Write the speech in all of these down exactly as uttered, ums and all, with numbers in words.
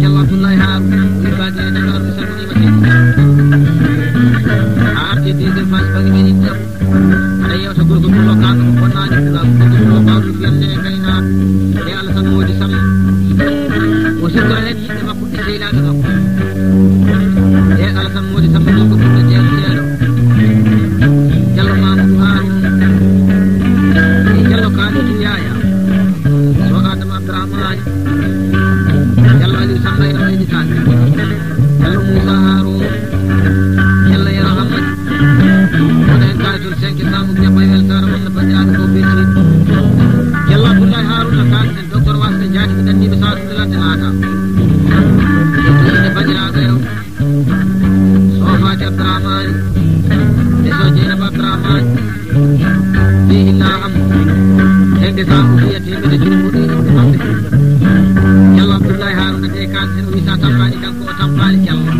Jallo Abdoulaye Haruna, o yimbaade e Dakar, mi salminiima seydi. A arti e deuxième phase, bagi men en jam. Aɗa yewta gorko pullo kanko, ko bonnaani pullo, gorko pullo kanko, fiyande e ngaynaaka. E Alassane Mody Samb. O sukkora heen yimɓe makko, e sehilaaɓe makko. E Alassane Mody Samb, gorko pullo jeeɗo seeɗo. Jallo Mamadou Haruna. E Jallo Kalidou Yaya. So Adama Abdourahmane. Jallo Aliou Samb. Inde banndiraaɓe o, Soofaaji Abdurahmaani, e so Jeynaba Abdurahmaani, ɓe illa am, hende sa o wiya teemedde joyi mbuɗi inde maɓɓe. Jallo Abdullahi Haruna de kan en o wisa tampaani kanko o tampaani Jallo.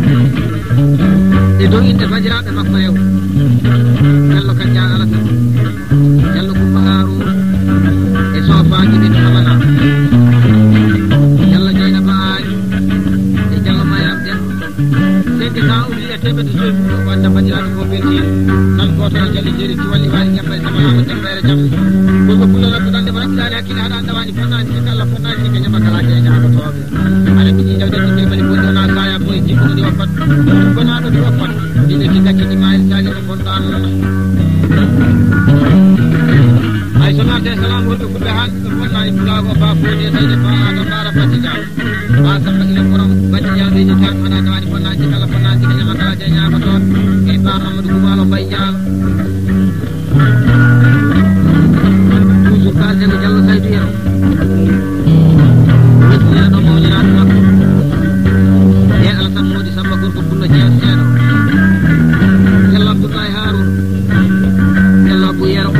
E dow inde banndiraaɓe makko rew. Jallo Kajja Alasan. Jallo Kumba Haruna. E Soofaaji ɓe Amana. Jallo Jeynaba Aali. E Jallo Mayram Demba. Seydi Sa o wiya teemedde joyi mum o wanda banndiraaɓe ko belti. Tan gooto e Jalli Jeeri Tiwalli Waali Ñammari Sama Haama Demba Yero Jam. Gorko Pullo Rabbi ɗande mo raɓɓiɗaani hakkille haɗa annda waani fonnaani sikka Allah fonnaani sikka ñama kala jeeña ko tooɓe. Aɗa miji jawde ɗiɗɗi bali bonɗo na saya boy jikkuno ni wappat. Ko na ɗo ni wappat. Ɗiɗi ki gacci ni maari sali ko fonɗa non. Ay so naate salam wonɓe fulɓe han ɓe fonnaani pulaago ba fode sayde ba aɗa mbaara fatti jam. Ba samba ila kono batti jam ɓe ni tan ana dawani fonnaani kala fonnaani ka ñama kala jeeña ko toon. E ba Mamadou Kumalo Bay Jaalo. Toujours kalten ko Jallo Saydu Yero. Wettiniraɗo mawniraaɗo makko. E Alasan Moodi Samba gorko Pullo Jeeɗo Jeeɗo. Jallo Abdullahi Harun. Jallo Abu Yero.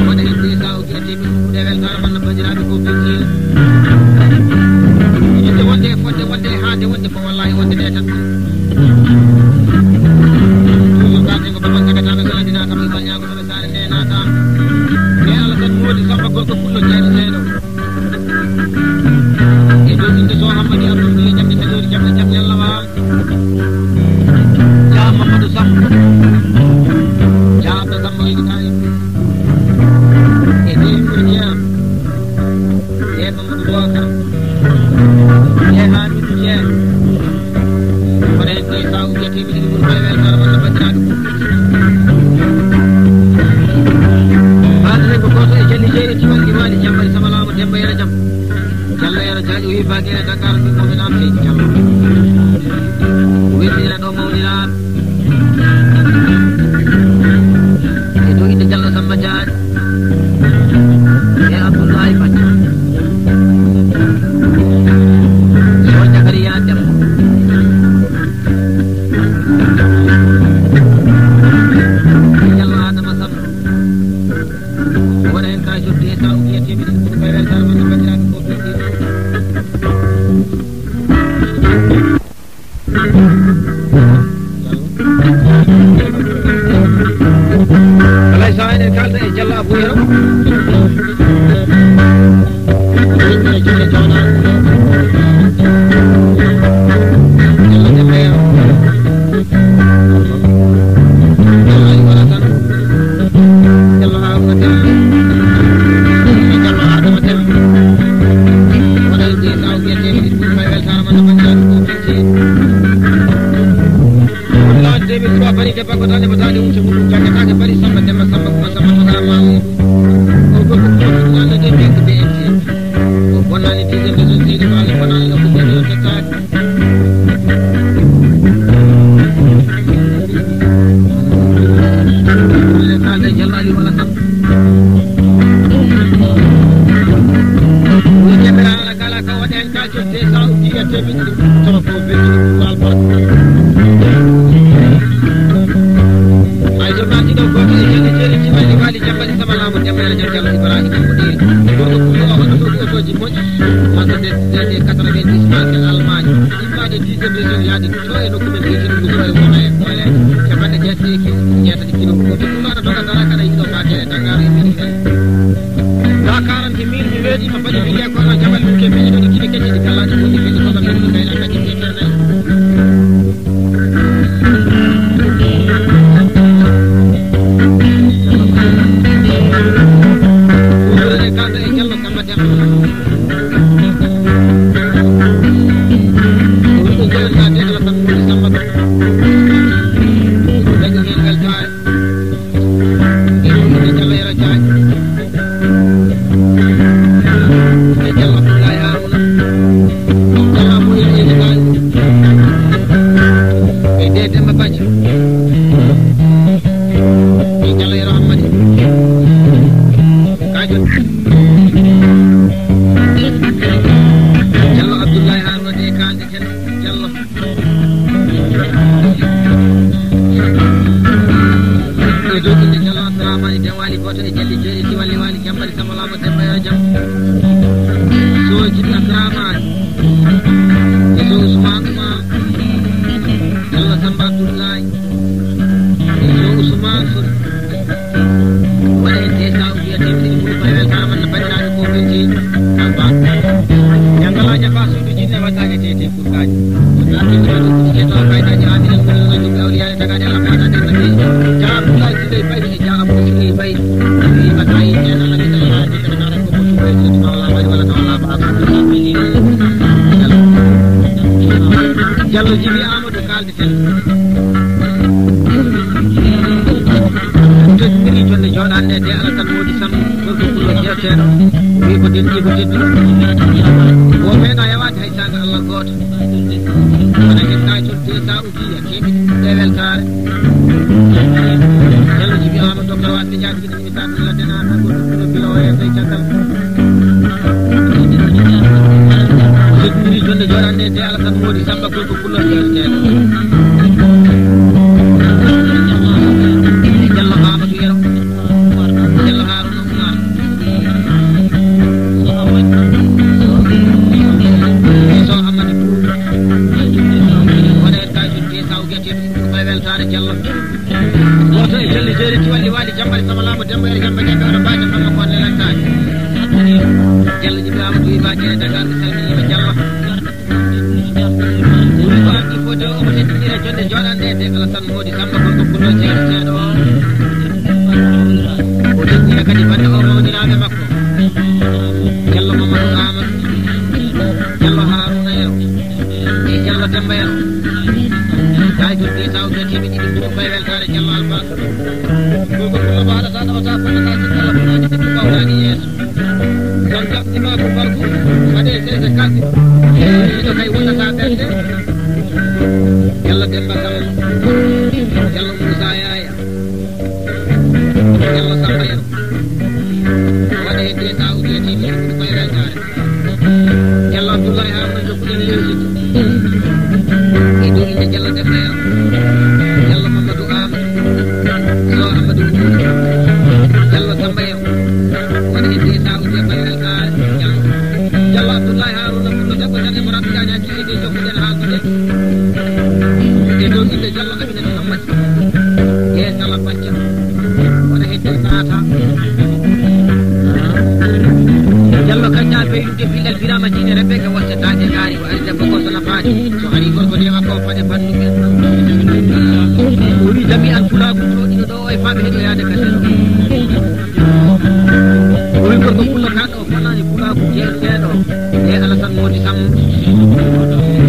Waɗa heen de sa o gi'atee min ɗuuɗe weltaare man no banndiraaɓe ko beltiino. Yidde wonde e fodde wonde e haade wonde ko wallahi wonde ɗe tan. Toujours kalten ko Baba Sagata ɓe so landinaa kam e Mañaago. Saare nde naata. E Alasan Moodi Samba gorko Pullo Jeeɗo Jeeɗo. E dow inde so Hammadi Abdou Bile jamɗe taƴoori jamɗe jamɗe Allah waal. Jaa Mamadou Samba. Jaa Abdou Samba Weli Taye. E dow inde Jeeɗo. E Mamadou Bokar. E Hamidou Jeeɗo. Kono en koye sa uddiyatee ɓe ɗiɗi ɓuri koye weltaare walla banndiraaɓe. Baɗɗo ko gooto e Jalli Jeeri Tiwalli Waali Jambari Sama Laamo Demba Yero Jam. Jallo Yero Jaaƴo wi Baage e Dakar min mawninaa seydi Jallo. Weltinira ɗo mawninaa. E dow inde Jallo Samba Jaaƴo. E Abdoulaye Bacca. Sool Jakariya Dem. Jallo Adama Samba. Wona hen ka joddi e sa uddiyatee ɓe ɗiɗi ɓuri koye weltaare walla banndiraaɓe ko ɓe ɗiɗi. Alay sa eɗen kalda e Jallo Abou Yero. Ɓiɓɓe julle jawna. Jallo Demba Yero. Jallo Aliou Alassane. Jallo Harouna Dem. Jallo Adama Dem. Wona e jeyi sa o wiyateeɓe ɗiɗi ɓuri koye weltaare walla banndiraaɓe ko ɓe jeyi. Woni laawol deux mille trois bari debbo ko tan e mo taali wucce muɗum jangataake bari Samba Demba Samba Kuma Samba Tokara Mamoudou. O gorko ko ɗum walla de ɓe ko ɓe enti. O bonnani dixième de zone seydi ko Allah bonnani no ko ɓe o tettaade. Wala kalda e Jallo Aliou Alassane. Woni jemiraala kala ko waɗen ka jotte sa uddii e teɓiɗɗi kono ko belɗi ɗum albarka. Ay so mbaɗi ɗo gooto e jelle jeeri jiwali wali jambali sama laamu jambere jam Jallo Ibrahima ko ɗeeri. Gorko Pullo o hono ɗo otoji moƴƴi. Wasa de de quatre-vingt-dix marque Allemagne. Immaade dixième région yaade to e nokku men wiyetee ɗum Lusooɓe wona e Koole capanɗe jeetati e kilo jeetati kilo. Ko ɗum ɗo aɗa doga dara kana yiɗo mbaakere dangaro e mini kay. Nda quarante mille mi weeɗi ma baɗi mi lekkoto jabal ɗum ke mini ɗo kini kecci ɗi kalaji ɗum ɗi kini kono min ɗum kay lakkaji ɗi kene. Ɗum ɗo e kanda e Jallo Samba Demba. Ko ɗum jeyanɗa degla tan woni Samba Ba. Ko dañi hen ngal taare. E ɗum woni Jallo Yero Jaañ. E Jallo Abdoulaye Haruna. Inne waɗaani tete furkaaji. Ko taati ko ɗum ko tete to fayda ni amin ko ɗum ko awliya tagaade Allah fata de mate. Jaa Abdullahi Siley Faye e Jaa Abu Siley Faye. Ni batayi en Allah ni Allah ni Allah ko ko tuwe ni Allah wala wala wala ba. Jallo jibi Amadou Kalde. Tedduɗi jonde jooɗaande de Allah tan woodi sam gorko pullo jeeteeɗo. Wi ko denɗi ko tedduɗo. Wo meeɗa yawaade hay saanga Allah gooto. Wona en ɗaacol de sa uji a keɓi ɗe weltaare. Jallo jibi ama docteur waɗde jaati. Jonde jooɗande de Allah tan woodi Samba Koko Pullo jeeteteeɗo. Jallo Amadou Yero. Jallo Haruna Umar. So Amadou Diouf. Wona en kajum de saw gete ɗum ko weltaare Jallo. Gooto e jolli jeeri Tiwalli Waali Jammbari Sama Laamo Demba Yero Jamma Jamma Yero Baajo Sama Konde Lantaani. Jallo Jibi Amadou Iba Jere Dakar mi salminiima Jallo. Wuro ko addi foto o ko teddinira jonde jooɗande de Alasan Moodi Samba Gorko Pullo jeeteteeɗo. O teddinira kadi bannde o mawniraaɓe makko. Jallo Mamadou Amadou. Jallo Haruna Yero. E Jallo Demba Yero. Tawi ɗum ɓe taw ɓe keɓi ɗiɗi ɗum koye weltaare Jallo Alfa. Ɗum ko ɗum no mbaɗata tawa ta fotata si kala ko waɗi ɗum ɓawtaani yeeso. Ngam jaɓti ma ko barku waɗe sese kalɗi. Ɗiɗo kay wonata ɓerde. Jallo Demba Samba. Jallo Moussa Yaya. Jallo Samba Yero. Waɗe hedde taw ɓe keɓi ɗum koye weltaare. Jallo Abdoulaye Haruna jokkuɗen lewsito. E dow inde Jallo Demba Yero. Jallo Mamadou Amadou. So Amadou Diouf. Jallo Samba Yero. Wona e de sa uje bayral ka Jallo. Jallo Abdoulaye Haruna Pullo debbo tan e mo rabbiɗani hakkille de jokkuɗen haaldude. E dow inde Jallo Aminata Muhammad. E Sala Bacca. Wona hedde tata. Jallo Kaña Beydude Bilal Birama Jine Rebecca Wasta Taje Kaari ko ari debbo ko Sala Faati. So ari gorko de makko fade banduɓe. O wi jami an pulaagu jooɗiɗo ɗo e faɓe heɗo yaade ka sero. O wi gorko pullo kaɗo o fotani pulaagu jeeteɗo. E Alasan Moodi Sam.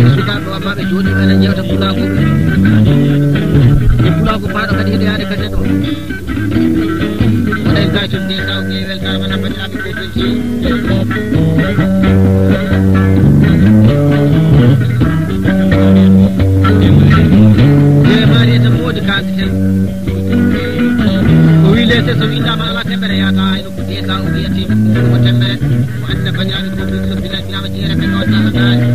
E sukaaɓe wammaɓe jooɗiɓe ene jewta pulaagu. E pulaagu faaɗo kadi heɗo yaade ka sero. Oɗen kaytol de taw ke weltaama na banndiraaɓe ko ɗum ci. Ye maari e tan woodi kaaldi ten. O wi lese so windaama alaa teɓɓere yaata hayno ko de taw ke yettiima ko teɓɓere. Ko adda banndiraaɓe ko ɗum so bila bila ma jeere ɓe ɗo tawa taari.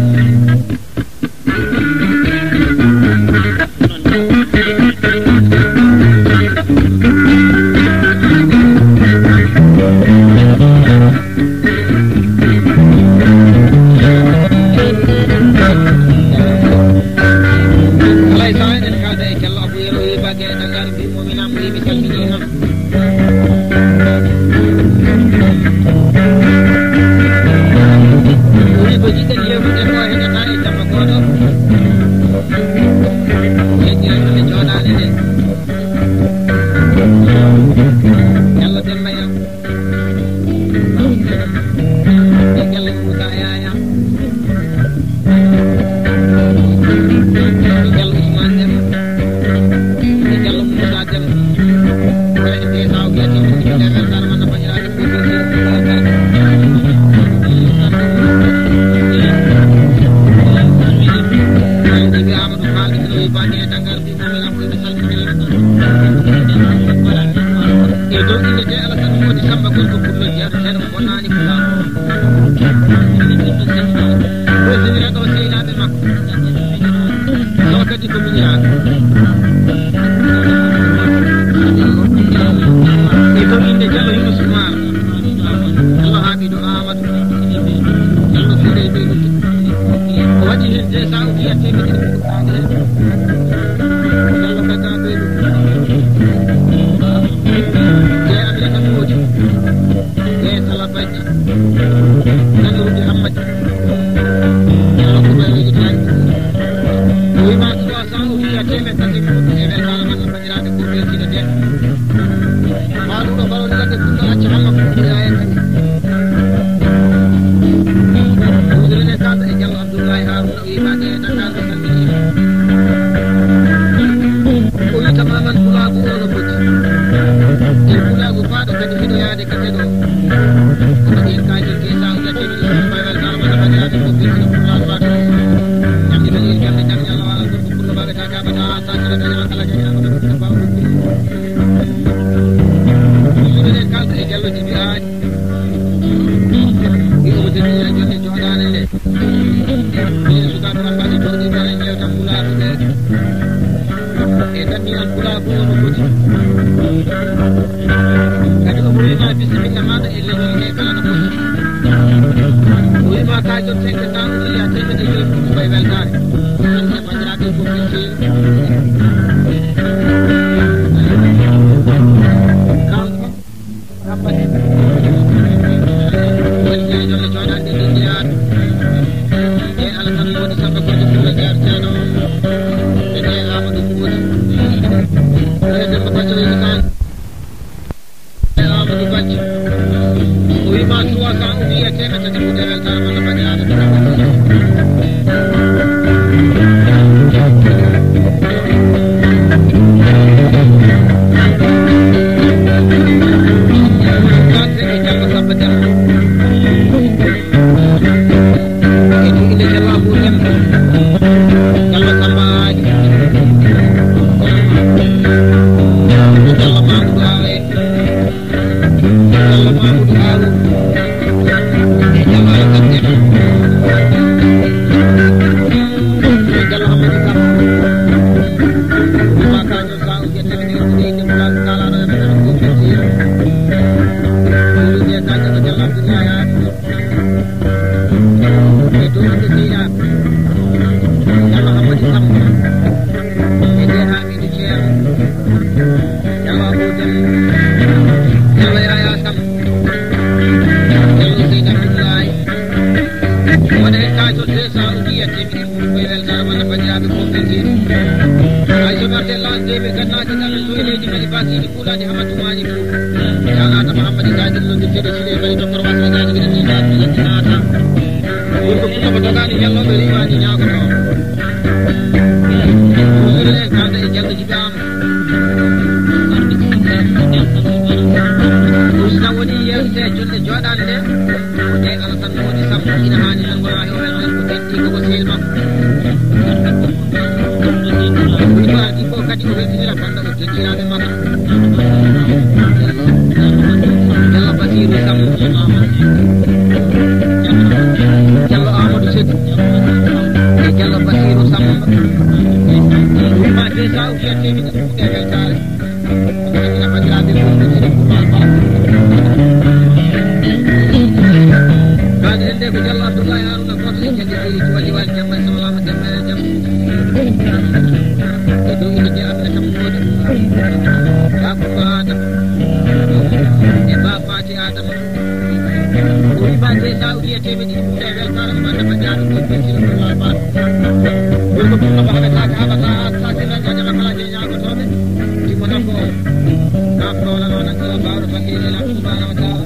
Alay sa eɗen kalda e Jallo Abou Yero Yeba Gueye Dagari. Mominam wi mi salminiima. O wi ko jiɗɗen yewtude ko heɗata e jamma gooto. Yeƴƴiren ɗum e jooɗaade nde. Yalla Demba Yero. E Jallo Moussa Yaya. E Jallo Ousmane Deme. E Jallo Moussa Deme. Wayde saw wiyete ko Deme Sara man no bañiraade ko Deme. Wayde ɓe Amadou Fall, ɓe Deme Fall, ɓe Deme Fall. E dow inde de Alassane Mody Samba gorko pullo jeeɗo seeɗa ko bonnaani ko laawol. Wesindira ɗo seynaaɓe makko. Ɗo kadi ko miñiraaɓe. E dow inde Jallo Yunus Umar. Jallo Hamidou Amadou. Jallo Siré Beyrouth. O waɗi heen de sa o wiyatee mi ɗiɗi ko kaani heen. Jallo Kaka Beyrouth. Te Aminata Mody. Te Sala Badji. Nani Wudi Hammadi. O wi, "Baade e Dakar, o salmini." O wi, "Tamaman pulaagu o no foti. E pulaagu faaɗo kadi hiɗo yaade kese ɗo." Ko ɗen kaaji ke sa o jatti ɗum, so mbaawal ka walla banndiraaɓe ko ɓe ɗum pulaagu faaɗo. Jam ɗi ɗon en jam ɗi jam Yalla wala gorko pullo baɓe ta ka bata a sa kala daña kala jaña ko ɗum ko bawo ɗum. Ɗum ɗen kalɗo e Jallo Jibi Aali. Wi omo jogii jonde jooɗaade nde. Minen sukaaɓe Rambaɗe jooɗii tan en ƴeewtan pulaagu ɓe. E ɗaɓɓinan pulaagu o no foti. Kadi omo wiima bisimilla maaɗa e leñol he kala no foti. O wiima ka jom cinq cent ujiya teemedde joyi ɗum koye weltaare. Hannde banndiraaɓe fof min keewi. Kanko Woni e jolle jooɗaade ɗe njiyaa. E Alasan Moodi Samba Gorko Fuuta Jaar Ceerno. E ɗe Amadou Moodi. E Demba Bacco Weli Kan. E Amadou Bacco. O wiima trois cents, o wiya teemedde tati ko dewel tan walla banndiraaɓe. Kanko e Jallo Samba Demba. E ɗum ine Jallo Abu Demba. Jallo Samba Aali. Jallo Mamadou Awe. Jallo Mamadou Awe. E Jallo Alassane Demba. E Jallo Hamadou Samba. Wima kañum sa o ƴettami ɗe ko ɗe inde pulaar kalaɗo e menen ko firti. Ɗum inde kañum ko Jallo Abdoulaye Aade. E to wonde Seyna. Jallo Hamadou Samba. E nde Hamidou Ceerno. Jallo Abou Dem. Jallo Yaya Sam. Jallo Seydi Abdoulaye. Wona en ka to deux cents o wiya temedde ɗiɗi ko e weltaare walla banndiraaɓe fof ɓe njeeɗi. Ay so narte l'an deux mille gannaaji ɗamen so e leydi Mali Basidi Fulani Hamadu Mani Fu. Ya Adama Hamadi Gaji ɗum no fede sile bari to korwa sa gaji gida ni gaji gida ni ata. Ko ko ko dogani yallo ɓe riwani ñaago to. Ko en kanda e jallo jiɓaama. Ɗum so woni yeewte e jonde jooɗaande nde, ko nde Alasan Moodi Samb ina haani tan wona hewre tan ko teddinga ko sehil makko. Ɗum ko adii ko kadi o weltinira bannda o teddinaaɓe makko. Jallo Basiiru Samb. Jallo Amadou Seck. E Jallo Basiiru Samb. Ɗum ma de sa o wiyatee mi ɗum e weltaare. Ina banndiraaɓe fof ko sidi Kumal Ba. Baade en nde ko Jallo Abdoulaye Haruna Koto e Jallo Aliou Wali Wali Jamma e Sohlama Demba e Jam. E dow inde de Abdou Kam Moodi. Ba Kumba Adama. E Ba Fati Adama. O wima de sa o wiya temedde ɗiɗi e weltaare ma Demba Jaaɗo ko Basiru Ba. Gorko ɗum no haɓata ka haɓata sa sirra jajama kala je ñaagotooɓe. Timo nafo. Ka prola noon ak Allah baawɗo tan e Nelaɗo subhanahu wa taala.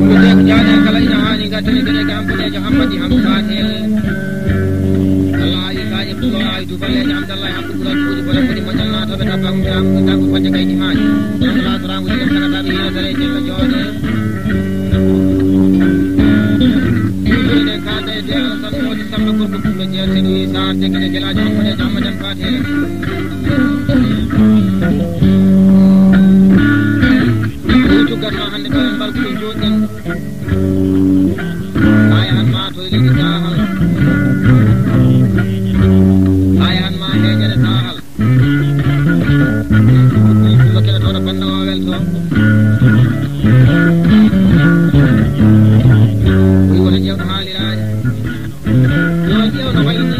Ko jaaɗe kala ina haani gattane gere kam. Hammadi Hamsaate. Allah ayi kaaƴe ɓuro ayi duballeeje Hamdallahi Hamdu ɓural kuuji bone kadi moƴƴal naatooɓe tabba ko jaamu ko jaamu fodde kay ɗi maaji. Allah soraango ɗi en tagataɓe hino dare jella jooɗe. Ɗiɗen kaalda e de Alasan Moodi Samba gorko pullo jeerteɗo wi saar tekkide gelaajo hakkunde jamma jam faate. Ɗum tuggatma hannde ɗo e mbalkuɗo jooɗɗen. Aya an ma to leydi Sahal. Aya an ma heƴere Sahal. Ɗum ko kene toon bannda o welto. Ɗum woni jewɗo haaliraade. Yo jewɗo wayni.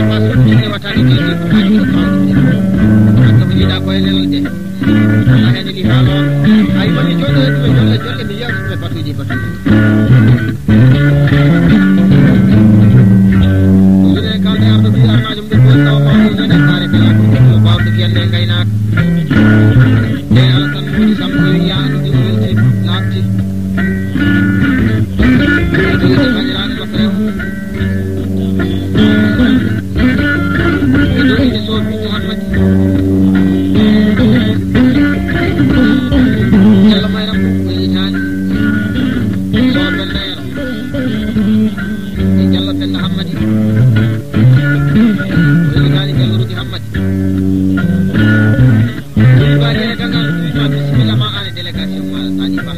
Ene faa sottiinde wattaani jeeɗiɗi ko kaari ko fawde. Hannde ko jiidaa ko e lelal de. Alla heen ni haala. Ay, woni joɗɗo e ɗum e jolle, jolle, mi yeeso ɓe batuuji, batuuji. Ɗum ene kalde arɗo ɓii armaajo mum ɗum woni tawa mawɗo nene kaare kala ko ɗum no baawɗo fiyande e ngaynaaka. E Alasan Moodi Samb o wiya ɗum welti, laaɓti. Ɗum woni banndiraaɗo makko rew. Ɓe dogi ɓe soodi Hammadi. Yalla Mayram ko yitaani. Sood Penda Yero. E Jallo Penda Hammadi. Ko yitaani Jallo Rudi Hammadi. Ɗum waɗi e dagal ɗum ma bisimilla ma an e délégation ma Sani Ba.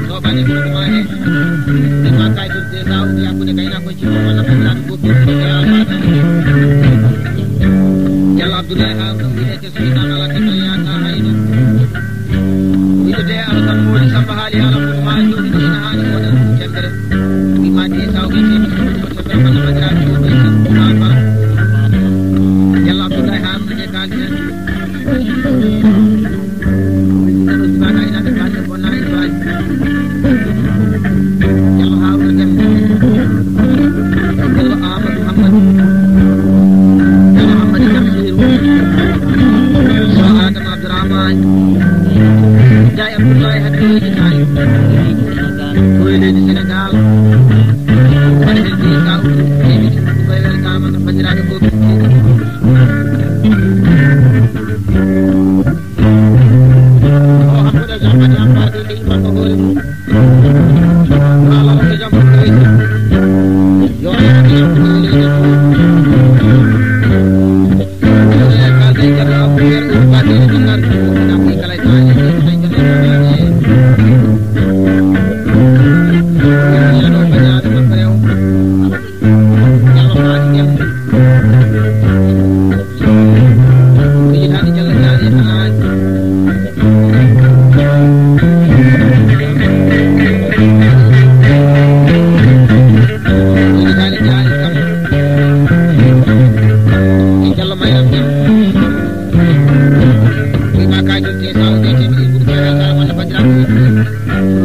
Soobaaji ɗum ma he. Ɗum ma kay ɗum de sa uwi hakkunde kayna ko cimo walla ko laatu ko ɗum ko yawa mata. Jallo Abdoulaye Haruna wiɗete so ina ala kata yata hayno. Wiɗete Alasan Moodi Samba haali haala mum ma jooɗi ina haali wona ɗum cembere. Wi ma de sa uwi cembere ko cembere walla bandiraɓe ko ɓe ma fara. Jallo Abdoulaye Haruna de kaali hen. Jallo Haruna Dem. Jallo Amadou Hammadi. Jallo Hammadi Dem Hiru. Sow Adama Abdourahmane. Ndiaye Abdoulaye Habibu Ndiaye. Ko e leydi Sénégal. Waɗi heen jeyi ka ɗum. Ko e weltaama no banndiraaɓe fof. O hakkunde jam kadi am mbaɗi e iman ko hoore mum. Ala ko jam ko hoore mum. Yo Allah ko jam ko hoore mum. Yo Allah ko jam ko hoore mum.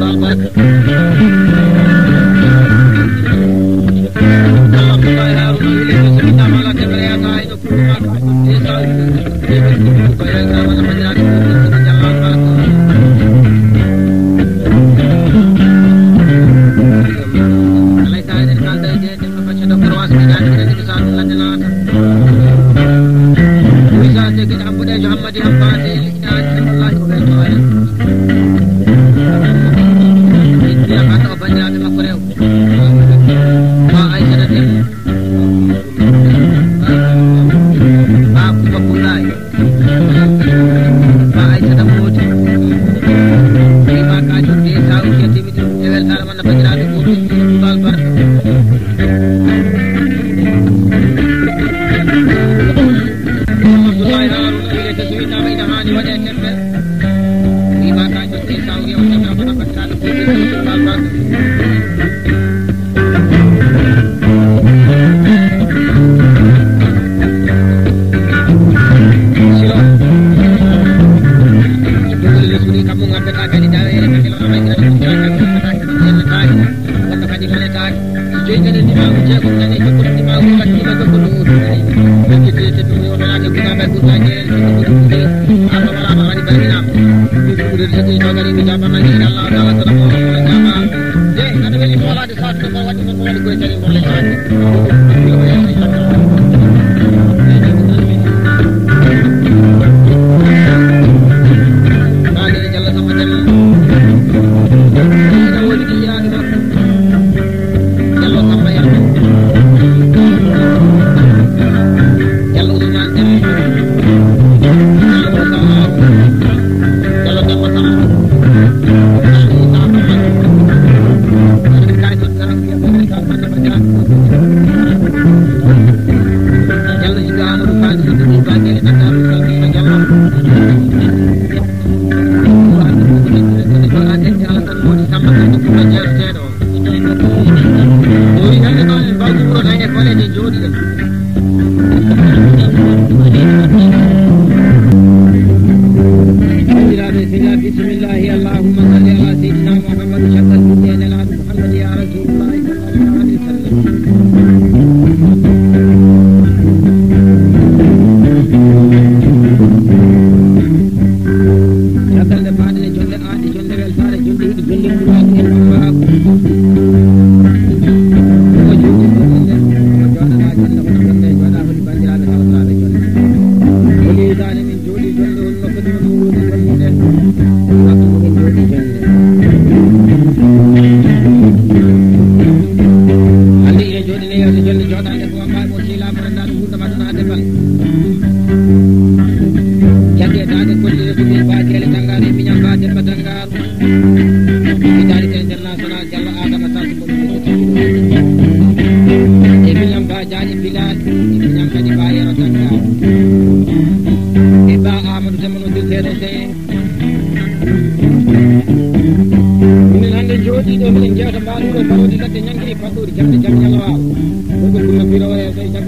Albarka. Jallo Samba Yallo. Jallo Ousmane Deme. Jallo Moussa Aw. Jallo Demba Samba. Jallo Issa Samba. Jallo Kay Sot Sara Fiya Sara Sara Sara Sara. Jallo Jibi Amadou Fadi Sot Jibi Fadi Sot Jibi Jallo. Jallo Samba Yallo. بسم الله، اللهم صل على سيدنا محمد، شكر الدنيا لنا محمد يا رسول الله صلى الله عليه وسلم. Caggal nde faaɗe jonde aadi, jonde weltaare, jonde hiɗi, jonde nguraagu e bambaagu. Omo jooɗi jonde nde, omo jooɗanaa jonde, hoto jonde jooɗa, holi banndiraaɓe kala saaɓe jonde. Holi hitaande min jooɗi jonde, holi nokku ɗo min woni wonde, waktu mo min jooɗi jonde. Hannde ina jooɗi ne yeeso jonde jooɗaande ko wamma e mo siila mo rendaani huunde ma tana debal. Jagge taade kolli resuɓe baajeele tanngaare miñam ba demba tanngaar. Solidarité international, Jallo Adama Sall, mboɗo weltini. E miñam ba Jaaƴe Bilal, e miñam kadi ba Yero Tagga. E ba Amadou Demba no dirteɗo C. Minen hannde jooɗiiɗo, minen jewta mbaɗuɗo mbaɗude ladde ñangiri paɗɗori jamde jam ñalawaawa. Ko ɗum no biro o e caggal